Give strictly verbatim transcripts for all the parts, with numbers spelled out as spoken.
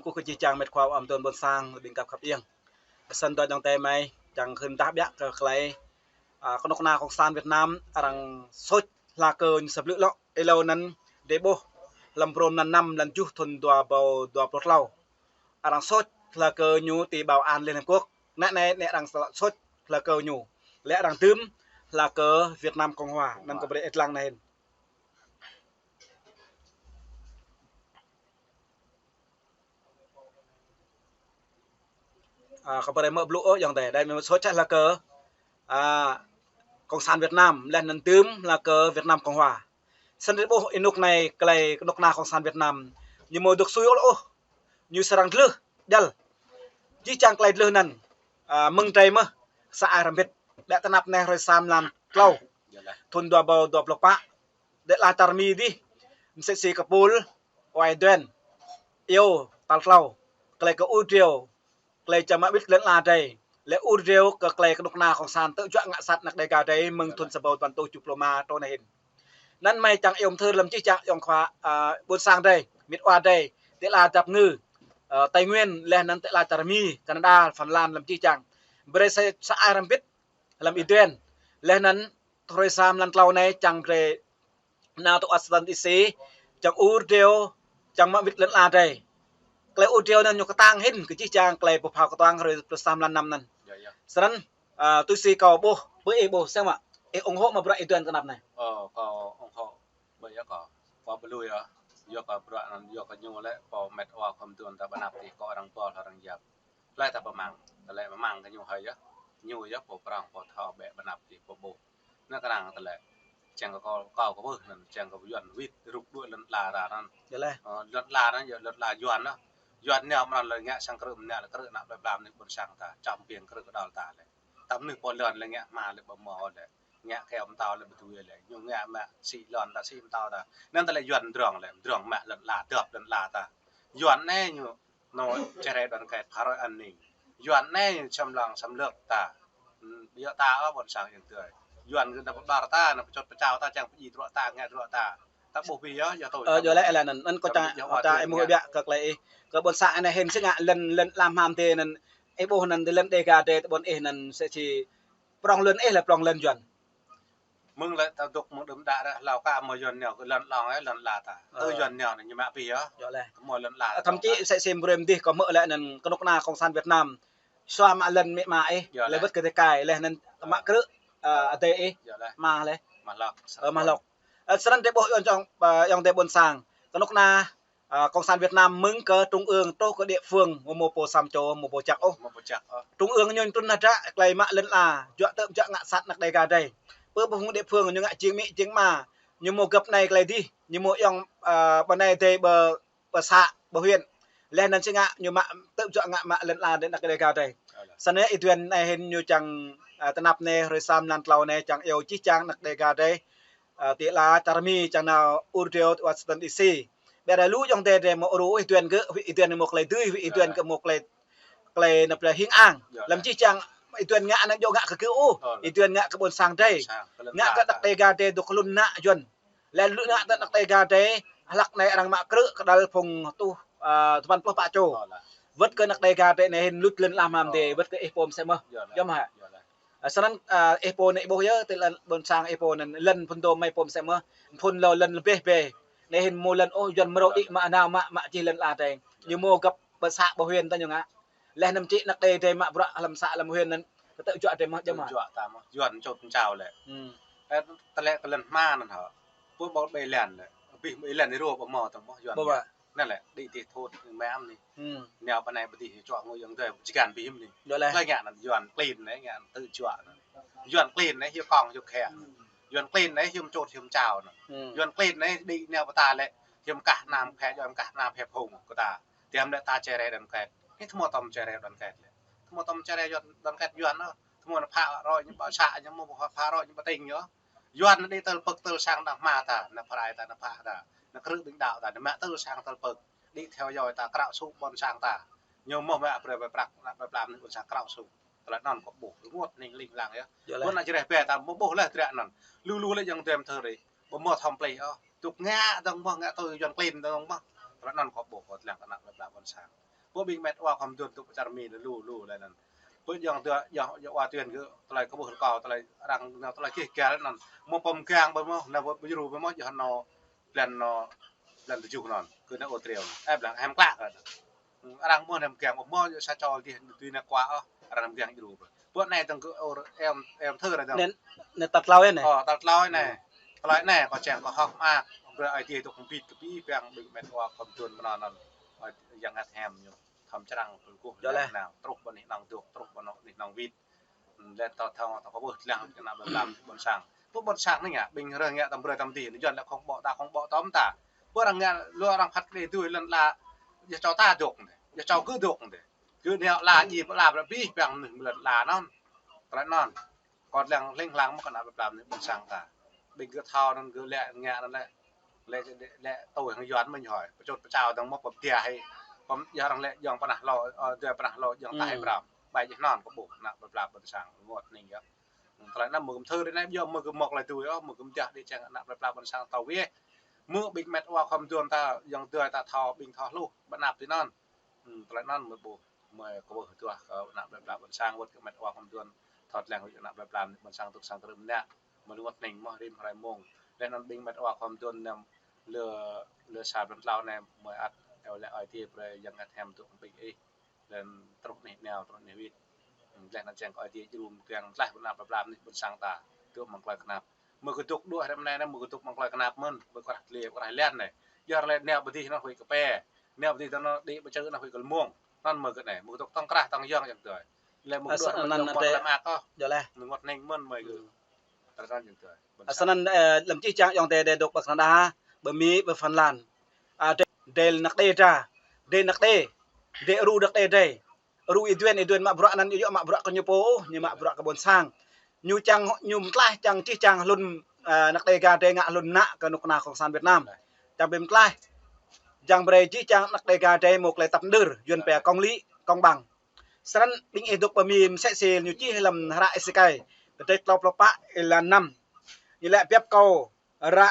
Kơkuh kơ jih jang met khua ăm tơn ƀôn sang ƀing găp khăp iêng. Săn dua jang tơmai, čang khưn dah biă kơ klei, a, kơnuk kơna Kông San Việt Nam, arăng sôč hla kơ ñu sa blư̆ lŏ, êlâo anŭn dêh ƀuh, lăm brôm anŭn năm, lăm juh thŭn dua ƀâo dua pluh klâo. Arăng sôč hla kơ ñu ti Bảo an Liên Hợp Quốc. Nă anai, nă arăng sôč hla kơ ñu. Lĕ arăng dưm hla kơ Việt Nam Cộng Hòa, anŭn kơ brơi ih lăng anai hĭn. A, kơ brơi mơ̆ blŭ ôh, yŏng tê, đai mơ̆ sôč hla kơ, a, Kông San Việt Nam, lĕ anŭn dưm hla kơ Việt Nam Cộng Hòa. Săn dêh ƀuh ênuk anai klei kơnuk kơna Kông San Việt Nam, ñu mơ̆ dŏ sui ôh, ñu srăng dlưh, djăl. Jih jang klei dlưh anŭn, a, mơ̆ng drơi mơ̆, sa ai hrăm bĭt, đĕ tơnap anai hrơi sa mlan klâo, thŭn dua ƀâo dua pluh pă, đĕ la čar Mi dih, msĕ si kơ pul, ơi Duan, iâu, tal klâo, klei kơ ur driâo, klei čang mă wĭt lŏn ala drơi, lĕ ur driâo kơ klei kơnuk kơna Kông San tơjuă ngă sat anak Đêga drơi mơ̆ng thŭn sa ƀâo dua păn tuh juh pluh ma truh anai hĭn. Anŭn mơi čang iâu mơthưr lăm jih jang yŏng khua, a, ƀôn sang drơi, mĭt wa drơi, ti ala dap ngư, a, Tây Nguyên, lĕ anŭn ti ala čar Mi, Canada, Phần Lan lăm jih jang. Brơi sa, sa ai hrăm bĭt, lăm ih Duan. Lĕ anŭn hrơi sa mlan klâo anai čang brơi nao tơ Washington D C, čang ur driâo, čang mă wĭt lŏn ala drơi. Klei ur driâo anŭn ñu kơtang hĭn kơ jih jang klei pơphao kơtuang hrơi pluh sa mlan năm anŭn. Srăng, a, tui si kâo ƀuh, pơ ih ƀuh, sang mă ih ủng hộ mă bruă ih Duan tơnap anai? Ơ, kâo ủng hộ, ƀơi yơh kâo, kâo ƀu lui ôh, yua kơ bruă anŭn, yua kơ ñu lĕ, pô met wa khŏm Duan ta ƀu năp ti kơ arăng pô arăng yap. Tơlơi ta pơmang, tơlơi pơmang kơ ñu hơi yơh. Ñu yơh pô prong, pô thâo bĕ ƀu năp ti pô ƀuh. Anŭn kơ arăng tơlơi. Čang kơ kâo, kâo kơ ƀuh anŭn, čang kơ Yuan wĭt rŭk đuaĭ lŏn ala ta anŭn. Yơh lĕ. Ơ, lŏn ala anŭn, yơh lŏn ala Yuan anŭn. Yuan anŭn mơ̆n lĕ ngă sang krư̆, mơ̆n lĕ krư̆ ană plơi pla anai ƀôn sang ta, čăm piêng krư̆ kơdŏl ta lĕ. Tăm anai pô lŏn lĕ ngă hma lĕ ƀu mơ̆ lĕ. Ngă kơ mơtâo lĕ ƀu tui lĕ. Ñu ngă mă sĭ lŏn ta, sĭ mơtâo ta. Anŭn tơlơi Yuan drŏng lĕ, drŏng mă lŏn ala, dŏp lŏn ala ta. Yuan anai ñu Anŭn čơrĕ đoàn kết phá rối an ninh. Yuan anai xâm lăng xâm lược ta. Ơ, ƀiă ta ôh ƀôn sang yơh tui. Yuan kơ nao pơƀar ta, nao pơčŏt pơčao ta, čang pơjing truă ta, ngă truă ta. Ta ƀuh ƀiă yơh, yua tui. Ơ, yua lĕ lĕ anŭn, anŭn kâo čang, kâo čang ih mơ̆ ƀiă kơ klei ih. Kơ ƀôn sang anai hĭn si ngă lŏn, lŏn ala mơ̆n tê anŭn. Ih ƀuh anŭn tơ lŏn Đêga drơi tơ ƀôn ih anŭn msĕ si prong lŏn ih lĕ prong lŏn Yuan. Mơ̆ng lĕ ta dŏ mơ̆ng đưm đă ră hlâo ka mơ̆ Yuan nao kơ lŏn lŏng ơ lŏn ala ta. Tơ Yuan nao anai ñu mă pĭ ơ. Yơh lĕ. Kơ mơ̆ lŏn ala ta. Thậm chí msĕ si brơi mơ̆ dih kơ mơ̆ lĕ anŭn kơnuk kơna Kông San Việt Nam. Sua mă lŏn mĕ ma ih. Yơh lĕ. Lĕ wơ̆t kơ tơkai lĕ anŭn mă krư̆, ơ, adơi ih. Yơh lĕ. Ma lĕ. Ma lŏk. Ơ, ma lŏk. Ơ, srăng dêh ƀuh yŏng čong, ơ, yŏng dêh ƀôn sang. Kơnuk kơna a, Kông San Việt Nam mơ̆ng kơ Trung ương truh kơ địa phương, mơ̆ mơ̆ pô sam čô, mơ̆ pô čăk ôh. Mơ̆ pô čăk ôh. Trung ương ñu trŭn hơdră, klei mă lŏn ala, juă tơm juă ngă sat anak Đêga drơi. Pơ ƀuh hăng địa phương ñu ngă jing mĭ jing ma, ñu mơ̆ găp anai klei dih, ñu mơ̆ yŏng, a, ƀơi anai drơi ƀơ, ƀơ să, ƀơ huyện. Lĕ anŭn si ngă, ñu mă tơm juă ngă mă lŏn ala drơi anak Đêga drơi. Săn anai ih Duan anai hĭn ñu čang, a, tơnap anai, hrơi sa mlan klâo anai čang iâu jih jang anak Đêga drơi. A, ti ala čar Mi čang nao ur driâo Washington D C. Ƀiă rai lu yŏng tê drơi mơ̆ ur ih Duan kơ, ih Duan mơ̆ klei dưi, ih Duan kơ mơ̆ klei, klei nao plei hing ang. Lăm jih jang ih Duan ngă anŭn djơ̆ ngă kơ kơ ôh. Ih Duan ngă kơ ƀôn sang drơi. Ngă kơ anak Đêga drơi dŏ kơ lŏn ană Yuan. Lĕ lu ngă kơ anak Đêga drơi, hlăk anai arăng mă krư̆ kơdăl phung tuh, a, tơpăn pluh pă čô. Wơ̆t kơ anak Đêga drơi anai hĭn luč lŏn ala mơ̆n tê, wơ̆t kơ ih pô msĕ mơ̆. Yơh mơ̆ hă. A, srăng, a, ih pô anai ƀuh yơh, tơ lŏn ƀôn sang ih pô anŭn lŏn phŭn dŏ mơi pô msĕ mơ̆, phŭn lŏ lŏn lơbih bĕ. Anai hĭn mơ̆ lŏn ôh, Yuan mrô đĭ mă nao mă, mă čih lŏn ala drơi. Ñu mơ̆ găp ƀơ să ƀơ huyện ta ñu ngă. Lĕ anŭn či anak drơi drơi mă bruă lăm să lăm huyện anŭn, kơ tơm juă drơi mơ̆ jăm mă. Tơm juă ta mơ̆, Yuan čŏp pơčao lĕ. Ơ, tơlơi kơ lŏn hma anŭn hŏ. Pơ ƀơ ƀơi lŏn lĕ. Abih ƀơi lŏn ih ruă ƀơ mơ̆ tơm mơ̆ Yuan. Ƀơ ƀă. Anŭn lĕ, đĭ ti thut mơ̆ anai. Nao ƀơ anai ƀơ dih čuă ngui yŏng tơi, či găn ƀing hĭm anai. Yơh lĕ. Lĕ ngă anŭn Yuan klin anai, ngă anŭn tơm juă anŭn. Yuan klin anai hiư̆m kông hiư̆m khĕ. Yuan klin anai hiư̆m čŏt hiư̆m čao anŭn. Yuan klin anai đĭ nao ƀơ ta lĕ, hiư̆m kah anăm khĕ, hiư̆m kah anăm phĕp hông kơ ta. Tơm lĕ ta čơrĕ đoàn kết. Anai tơmơ̆ tơm čơrĕ đoàn kết lĕ. Tơmơ̆ tơm čơrĕ Yuan đoàn kết Yuan ôh. Tơmơ̆ nao phă roi ñu ƀă să, ñu mơ̆ phă roi ñu ƀă tĭng yơh. Yuan đĭ tơl pơ̆k tơl sang đah hma ta, nao pơrai ta, nao phă ta, nao krư̆ ƀing đaŏ ta, nao mă tơl sang tơl pơ̆k, đĭ theo dõi ta, krao sŭ ƀôn sang ta. Ñu mơ̆ mă brơi ƀơi prăk, nao ƀơi plam anai ƀôn sang krao sŭ. Tơlơi anŭn kâo ƀuh, rơngot hning ling lang yơh. Yơh lĕ. Ƀôn anai čơrĕ bĕ ta mơ̆ ƀuh lĕ drơi anŭn. Lu lu lĕ yŏng tơm thơ rê. Ƀu mơ̆ thom plih ôh. Dŏ ngă dơ̆ng mơ̆ ngă tui Yuan klin dơ̆ng mơ̆. Tơlơi anŭn kâo ƀuh kơ tơlơi kơ ană ƀơi plam ƀôn sang. Pơ ƀing met wa khom duôn tŭ pơ čar Mi lu lu lĕ anŭn. Pơ jŏng tơ, jŏng, jŏng wa tuyên kơ tơlơi kơ ƀuh kâo, tơlơi arăng, nao tơlơi kih kel anŭn. Mơ̆ pơm gang ƀơi mơ̆, nao ƀơi jru ƀơi mơ̆, jŏng nao blan nao, blan tơjuh anŭn. Kơ nao ô triu anŭn. Ơ, blan hem klă kơ anŭn. Arăng mơ̆ nem kiăng, mơ̆ sa čô dih tui nao kua ôh, arăng nem kiăng jru. Pơ anai tơ̆ng kơ ôr em, em thơ ra tơ̆ng. Anai, anai tal klâo anai. Ơ, tal klâo anai. Tal anai, kâo čang kâo hơ̆k mơak. Brơi ai tiê tŭk ƀit kơ pi piăng ƀing met wa khom duôn mơnơ̆ng anŭn. Ơ, Yang Hat Hem ñu. Thăm črang pơl kuh. Jŏ lĕ. Nao, truh ƀơi anih nong dŏ, truh ƀơi anih nong wĭt. Lĕ ta thâo, ta kơ ƀuh lăng kơ ană ƀlap ƀôn sang. Pơ ƀôn sang anai ngă, ƀing rơh ngă tăm brơi tăm dih, anŭn jŏn lĕ khŏng ƀô̆ ta, khŏng ƀô̆ tơm ta. Pơ arăng ngă, lu arăng phat kơ đe tui lŏn la, yua čô ta dŏ anai, yua čô gơ̆ dŏ anai. Gơ̆ nao la ji pơla pơla bih piăng anai lŏn la anŭn. Tơlơi anŭn. Kơ lăng hling hlang mơ̆ kơ ană ƀlap anai ƀôn sang ta. Ƀing gơ̆ thâo anŭn gơ̆ lĕ ngă anŭn lĕ. Lĕ, lĕ, lĕ tui hăng yuan mơ̆n hơi. Pơčut pơčao dơ̆ng mơ̆ pơm tia hơi. Pơm yua arăng lĕ jŏng pơnah lo, ơ, dua pơnah lo jŏng ta hơi pram. Ƀai jih anŭn kơ ƀuh ană ƀlap ƀôn sang mơ̆t ning yơh. Tơlơi anŭn mơ̆ kơm thơ ră anai yua mơ̆ kơm mơ̆ tơlơi tui, ơ, mơ̆ kơm tia đĭ čang ană ƀlap ƀôn sang tâo wĕh. Mơ̆ ƀing met wa khom duôn ta, jŏng dua ta thâo, ƀing thâo hluh, ƀơi anăp tui anŭn. Tơlơi anŭn mơ̆ ƀuh, mơ̆ kơ ƀuh tuah kơ ană ƀlap ƀôn sang wơ̆t kơ met wa khom duôn, thâo lăng wơ̆t ană ƀlap ƀôn sang tŭk sang krưm anai. Mơ̆ lu wơ̆t ning mơ̆ rĭm hrơi mông. Lĕ anŭn ƀing met wa khom duôn anai lơ, lơ sa blan klâo anai mơ̆ ăt, eo lĕ ai tiê brơi Yang Hat Hem tŭk ƀing ih. Lĕ truh anih nao, truh anih wĭt. Lĕ anŭn čang kơ ai tiê jru mơ̆ kiăng tlaih ƀơi ană ƀlap ƀôn sang ta. Tŭk mơ̆ng tơlơi kơnap. Mơ̆ kơ tŭk đuaĭ hrăm anai, mơ̆ kơ tŭk mơ̆ng tơlơi kơnap mơ̆n, ƀơi krah tơlơi, krah lan anai. Yua lĕ nao ƀơi dih anŭn huĭ kơ pe. Nao ƀơi dih anŭn đĭ ƀơi čư̆ anŭn huĭ kơ lơmông. Anŭn mơ̆ kơ anai, mơ̆ kơ tŭk tơ̆ng krah tơ̆ng yŏng jŏng tui. Lĕ mơ̆ kơ đuaĭ mơ̆ lơmông lăm ak ôh. Jŏ lĕ. Mơ̆ wơ̆t ning mơ̆n mơ̆ kơ. Tơrơkăn jŏng tui. Ơ, sơnăn, ơ, lăm čih čang jŏng tơ đe dŏ ƀơi Canada, ƀơi Mi, ƀơi Phần Lan. Ơ, đe, đe ană đe ta. Đe ană đe. Đe ru ană đe đe. Ru Ê Duên, Ê Duên mă bruă anŭn, yua mă bruă kơ ñu pô, ñu mă bruă kơ ƀôn sang. Ñu čang, ñu mơtlaih čang čih čang hlŭn, ơ, ană đe ga đe ngă hlŭn ană kơ kơnuk kơna cộng sản Việt Nam. Čang ƀing mơtlaih. Čang brơi čih čang ană đe ga đe mơ̆ tơlơi tăp đơr, yuan pia công lý, công bằng. Sơnăn ƀing ih dŏ ƀơi Mi mơsĕ si ñu čih lăm hră Êsêkai, kơdrêč klâo pluh pă, êlan năm. Ñu laĭ biăp kâo ră,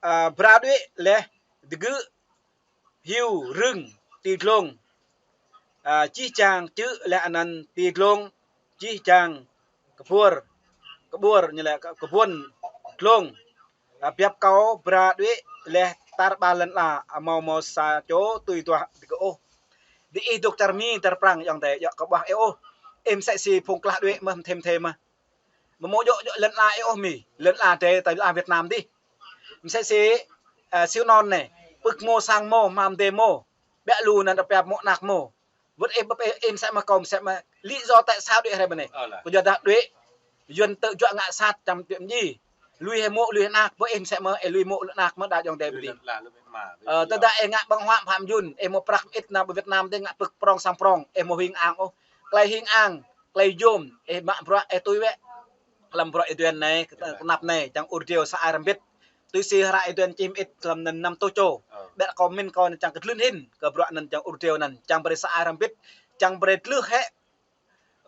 ơ, bra đuaĭ laih dơgơ̆ hyu rưng ti dlông. Ơ, čih čang čư̆ laih anăn ti dlông, čih čang kơƀuăr, kơƀuăr ñu laĭ kơ-, kơƀuăn dlông. Ơ, biăp kâo bra đuaĭ laih tar ƀar lŏn ala, ơ, hmâo hmâo sa čô tui duah dơgơ̆ ôh. Diih dŏ čar Mi, čar Prăng, jŏng tơ, yua kơ ƀuh ih ôh. Ih mơsĕ si phung klah đuaĭ mơ̆, mơthê mơthê mơ̆. Mơ̆ mơ̆ djơ̆ djơ̆ lŏn ala ih ôh Mi, lŏn ala tơ, tơ ala Việt Nam dih. Mơsĕ si, ơ, Siu Non anai, pưk mơ̆ sang mơ̆, hmam dê mơ̆, ƀiă lu anăn rơpiap mơ̆ anak mơ̆. Wơ̆t ih ƀuh ih, ih mơsĕ mơ̆ kâo mơsĕ mơ̆, lý do tại sao đuaĭ hrơi mơ̆ anai. Ơ, lah. Kơ yua dah đuaĭ, yuan tơ juă ngă sat čăm tiĕm ji. Lui hĭ mơ̆, lui hĭ anak, ƀuh ih mơsĕ mơ̆, ih lui mơ̆ lu anak mơ̆ đa jŏng tơ ƀơi dih. Lui lŏn ala, lui mĭt ma, lui. Ơ, tơdah ih ngă ƀơ̆ng huă pham jun, ih mơ̆ prăk mơit nao ƀơi Việt Nam tơ ngă pưk prong sang prong, ih mơ̆ hing ang ôh. Tơlơi hing ang, tơlơi yôm, ih mă bruă, ih tui wĕ. Lăm bruă Ê Duên anai, kơ-, kơnăp anai, čang ur driâo sa ai rơmbit. Tui si hră Ê Duên čih mơit lăm anăn năm rơtuh čô. Ơ. Ƀiă kâo min kâo anăn čang kơ dlưn hĭn, kơ bruă anăn čang ur driâo anăn, čang brơi sa ai rơmbit, čang brơi tlưh hĕ.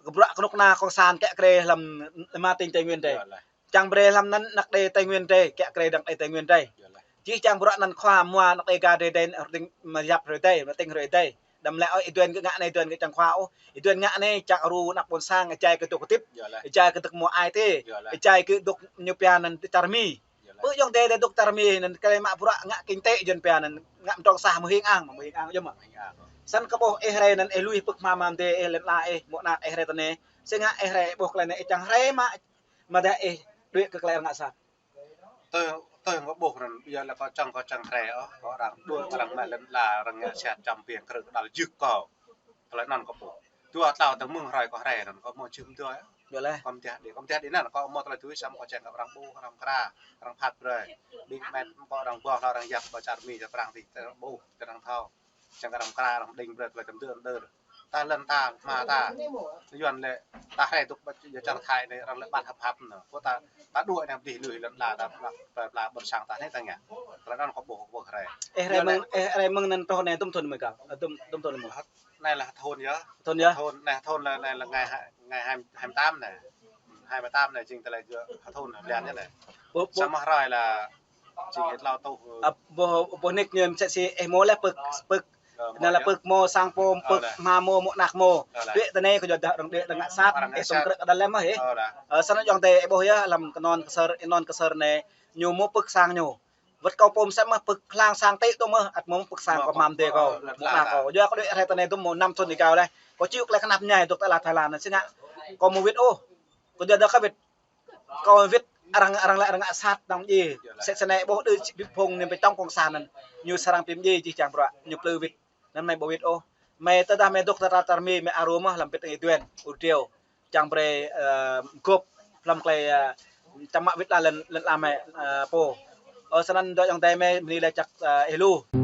Kơ bruă kơnuk kơna cộng sản kiă kriê lăm lima tỉnh Tây Nguyên tơ. Yua lah. Čang brơi lăm anăn ană đe Tây Nguyên tơ, kiă kriê dăng đe Tây Nguyên tơ. Yua lah. Čih čang bruă anăn khua mua ană đe ga đe đe, rơting mơyap hrơi tơ, rơting hrơi tơ. Đăm lĕ ôh, Ê Duên gơ̆ ngă anai, Ê Duên gơ̆ čang khua ôh. Ê Duên ngă anai, čang ru ană ƀôn sang, êjai kơ dŏ kơtĭt. Yua lah. Êjai kơ dŏ mơ̆ ai tê. Yua lah. Êjai kơ dŏ ñu pia anăn čar Mi. Yua lah. Ƀu jŏng tơ, tơ dŏ čar Mi anăn, kơ lĕ mă bruă ngă kinh tế Yuan pia anăn, ngă mơdrŏng sah mơ̆ hing ang, mơ̆ hing ang, yua mơ̆. Hing ang. Săn kơ ƀuh ih hrơi anăn, ih lui pưk hmam hmam dê, ih lŏn ala ih, mơ̆ anak ih hrơi tơ anai. Sĭt ngă ih hrơi ƀuh tơlơi anai, ih čang hrơi mă, mă dah ih đuaĭ kơ tơlơi arăng ngă sat. Tơ, tơ ngă ƀuh anăn, yua lah kâo čang, kâo čang hrơi ôh, kâo arăng đuaĭ, arăng mă lŏn ala, arăng ngă sat čăm piăng krư̆ kơđăl jưk kâo. Tơlơi anăn kâo ƀuh. Dua tlâo tơ̆ng mơ̆ng hrơi kâo hrơi anăn kâo mơ̆ čư̆ mơ̆ dua. Yua lah. Kâo mơ̆ tia đĭ, kâo mơ̆ tia đĭ anăn kâo mơ̆ tơlơi tui săm kâo čang kơ arăng ƀuh, arăng kra, arăng phat brơi. Ƀing met kâo arăng ƀuh lah arăng yap ƀơi čar Mi, čar Prăng dih tơ ƀuh, tơ arăng thâo. Čang kơ arăng kra, arăng đing brơi tơlơi tơm dơ̆ dơ̆. Ta lŏn ta, hma ta. Yuan lĕ, ta hrơi dŏ ƀơi čar Thái anai, arăng lĕ ƀăt hăp hăp anai. Kơ ta, ta đuaĭ anai ƀơi dih lui lŏn ala ta, pla, pla, pla ƀôn sang ta anai ta ngă. Tơlơi anăn kâo ƀuh, kâo ƀuh hrơi. Ih hrơi mơ̆ng, ih hrơi mơ̆ng anăn truh anai tŭm thun mơ̆ kâo? Ơ, tŭm, tŭm thun mơ̆? Anai lah thun yơh. Thun yơh? Thun, anai thun lah, anai lah ngày hai, ngày hai, hai mươi tám anai. Hai mươi tám anai, jing tơlơi thun blan yơh anai. Ƀuh, ƀuh. Samơ̆ hrơi lah, jing ih tlâo rơtuh. Ơ, ƀuh, ƀuh nik ñu mơsĕ si ih mơ̆ lĕ pưk, pưk, Anai lĕ pơ̆k mơ̆ sang pô, pơ̆k hmua mơ̆, mơ̆ anak mơ̆. Đuaĭ tơ anai kơ yua dah arăng đuaĭ tơ ngă sat, ih tŏng krư̆ kơ đah lem mơ̆ hĭ. Ơ, snăn ayŏng adơi ih ƀuh yơh, lăm kơnơ̆ng kơsơr, anŭn kơsơr anai, ñu mơ̆ pơ̆k sang ñu. Wơ̆t kâo pô mơsĕ mơ̆ pơ̆k hlang sang tĕ tŭ mơ̆, ăt mơ̆ pơ̆k sang kâo hmua adơi kâo, mơ̆ anak kâo. Yua kâo đuaĭ rai tơ anai tŭ mơ̆ năm thŭn ih gao laih. Kâo či kơ lĕ kơnăp mơñai dŏ tơ ala Thái Lan, snăn kâo mơ̆ wĭt ôh. Kâo yua dah kơ wĭt. Kâo wĭt arăng, arăng lĕ arăng ngă sat năng djai. Sĕt snei ƀuh đơ či bi phung anŭn pơčŏng cộng sản anŭn. Ñu srăng pim djai jih jang bruă, ñu plư wĭt. Anŭn mơi ƀu wĭt ôh. Mơi tơdah mơi dŏ tơ tra tơ rơmi mơi aru mơ̆ hlăm pit anai duên, ur driâo. Čang brơi, ơ, gŏp hlăm klei, ơ, čang mă wĭt la lŏn, lŏn ala mơi, ơ, pô. Ơ, snăn dŏ ayŏng adơi mơi, bơni laĭ čăk, ơ, ih lu.